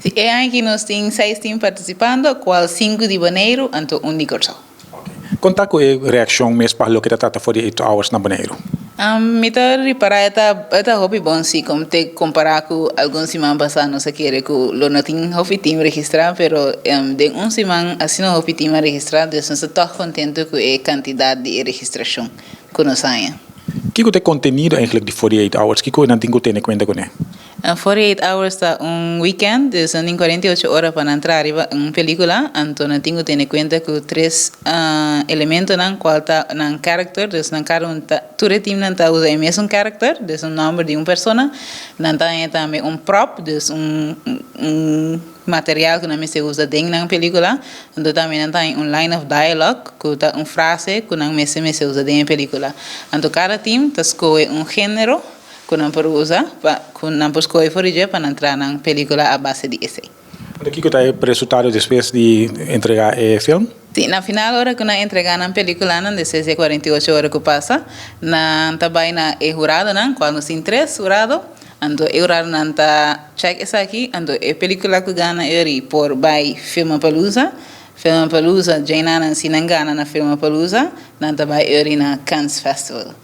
E aña aki nos tin seis team partisipando, kual sinku di Boneiru, anto un di Kòrsou. Kon ta ku e reakshon mes pa loke ta trata 48 Hours na Boneiru? Mi ta ripará e ta hopi bon si te kompará ku algun siman pasá. Nos a kere ku lo no tin hopi team registrá, pero den un siman asina hopi team a registrá, dus nos ta tòg kontentu ku e kantidat di registrashon ku nos a. Kiko ta e kontenido eigenlijk di 48 Hours? Kiko nan tin ku tene kuenta kuné? 48 Hours ta un weekend, dus nan tin 48 ora pa traha riba un pelíkula, anto nan tin ku tene kuenta ku tres elementonan, kual ta nan character, dus nan kada un ta, tur team nan ta usa e mesun character, dus un nòmber di un persona, nan ta tambe un prop, dus un material ku nan mester usa den nan pelíkula, anto tambe nan tin un line of dialogue, ku ta un frase ku nan mester usa den pelíkula. Anto kada team ta skohe un género ku nan por usa, ku nan por skohe for di pa nan traha nan pelíkula a base di esei. Anto kiko ta e resultado despues di entregá e film? Si, na final, ora ku nan entregá nan pelíkula, nan despues di 48 ora ku pasa, nan ta bai na e huradonan, kual nos tin tres hurado, anto e huradonan ta check esaki, anto e pelíkula ku gana eri por bai Filmapalooza. Filmapalooza, djei nan, si nan gana na Filmapalooza, nan ta bai eri na Cannes Festival.